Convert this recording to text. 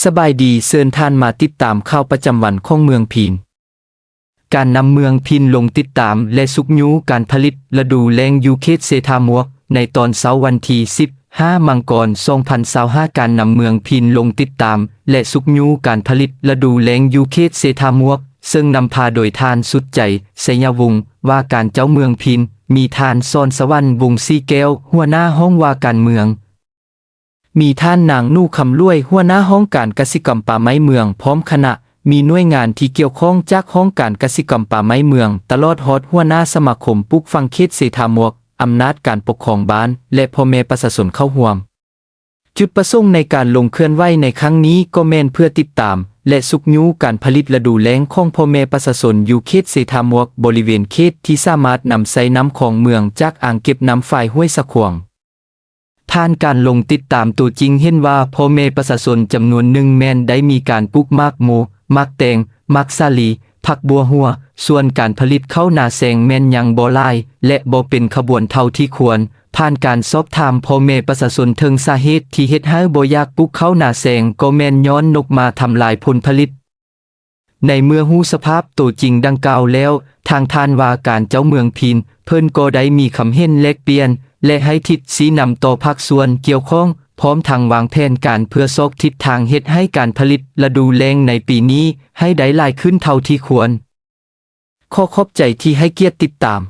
ສະບາຍດີ, ເຊີນທ່ານມາຕິດຕາມຂ່າວປະຈຳວັນຂອງເມືອງພີນ. ການນຳເມືອງພີນລົງຕິດຕາມ ແລະ ຊຸກຍູ້ການຜະລິດລະດູແລ້ງຢູ່ເຂດເຊທາມວກ. ໃນຕອນເຊົ້າວັນທີສິບຫ້າ ມັງກອນ ສອງພັນຊາວຫ້າ ການນຳເມືອງພີນລົງຕິດຕາມ ແລະ ຊຸກຍູ້ການຜະລິດລະດູແລ້ງຢູ່ເຂດເຊທາມວກ, ເຊິ່ງນຳພາໂດຍທ່ານ ສຸດໃຈ ໄຊຍະວົງ ວ່າການເຈົ້າເມືອງພີນ, ມີທ່ານ ສອນສະຫວັນ ວົງສີແກ້ວ ຫົວໜ້າຫ້ອງວ່າການເມືອງ, ມີທ່ານນາງ ໜູຄຳລວຍ ຫົວໜ້າຫ້ອງການກະສິກຳປ່າໄມ້ເມືອງ ພ້ອມຄະນະ, ມີໜ່ວຍງານທີ່ກ່ຽວຂ້ອງຈາກຫ້ອງການກະສິກຳປ່າໄມ້ເມືອງ ຕະຫຼອດຮອດຫົວໜ້າສະມາຄົມປູກຝັງເຂດເຊທາມວກ, ອຳນາດການປົກຄອງບ້ານ ແລະ ພໍ່ແມ່ປະຊາຊົນເຂົ້າຮ່ວມ. ຈຸດປະສົງໃນການລົງເຄື່ອນໄຫວໃນຄັ້ງນີ້ກໍແມ່ນເພື່ອຕິດຕາມ ແລະ ຊຸກຍູ້ການຜະລິດລະດູແລ້ງຂອງພໍ່ແມ່ປະຊາຊົນຢູ່ເຂດເຊທາມວກ, ບໍລິເວນເຂດທີ່ສາມາດນຳໃຊ້ນ້ຳຂອງເມືອງຈາກອ່າງເກັບນ້ຳຝາຍຫ້ວຍສະຂວາງ. ຜ່ານການລົງຕິດຕາມຕົວຈິງເຫັນວ່າພໍ່ແມ່ປະຊາຊົນຈຳນວນໜຶ່ງແມ່ນໄດ້ມີການປູກໝາກໂມ, ໝາກແຕງ, ໝາກສາລີ, ຜັກບົວຫົວ, ສ່ວນການຜະລິດເຂົ້ານາແຊງແມ່ນຍັງບໍ່ຫຼາຍ ແລະ ບໍ່ເປັນຂະບວນເທົ່າທີ່ຄວນ. ຜ່ານການສອບຖາມພໍ່ແມ່ປະຊາຊົນເຖິງສາເຫດທີ່ເຮັດໃຫ້ບໍ່ຢາກປູກເຂົ້ານາແຊງ ກໍແມ່ນຍ້ອນນົກມາທຳລາຍຜົນຜະລິດ. ໃນເມື່ອຮູ້ສະພາບໂຕຈິງດັ່ງກ່າວແລ້ວ, ທາງທ່ານວ່າການເຈົ້າເມືອງພີນ ເພິ່ນກໍໄດ້ມີຄຳເຫັນແລກປ່ຽນ ແລະ ໃຫ້ທິດຊີ້ນຳຕໍ່ພາກສ່ວນກ່ຽວຂ້ອງ, ພ້ອມທັງວາງແຜນການເພື່ອຊອກທິດທາງເຮັດໃຫ້ການຜະລິດລະດູແລ້ງໃນປີນີ້ໃຫ້ໄດ້ຫຼາຍຂຶ້ນເທົ່າທີ່ຄວນ. ຂໍຂອບໃຈທີ່ໃຫ້ກຽດຕິດຕາມ.